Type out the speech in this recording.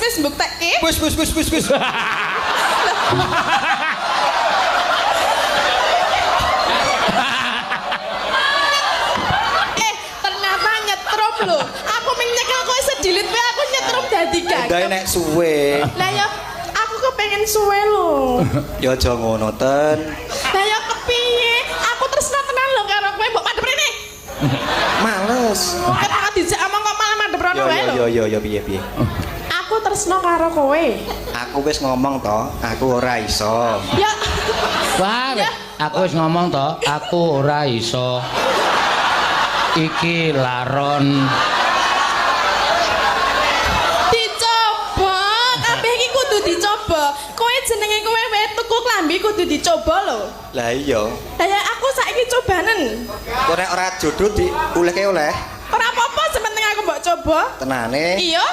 wis mbuktekke. Wis wis wis wis wis. Eh, ternyata nyetrum lho. Aku ming nyekel kowe sedilit wae aku nyetrum dadi Ndae gagap. nek suwe. Lah ya aku kepengen suwe lho. Ya aja ngono ten. Lah ya kepiye? Aku tresno tenan lho karo kowe, mbok madhep rene. Males. Ket dijak omong kok malah madhep rono Yo wae yo lho. yo yo yo piye piye. Aku tresno karo kowe. Aku wis ngomong to, aku ora iso. Ya. Wah, Ya. aku wis ngomong to, aku ora iso. Iki laron. Dicoba, kabeh iki kudu dicoba. Kowe jenenge kowe wae tuku klambi kudu dicoba lho. Lah iya. Lah ya aku saiki cobanen. Kok nek ora jodoh diulehke oleh Ora apa-apa, sepenting aku mbok coba. tenane. Iya.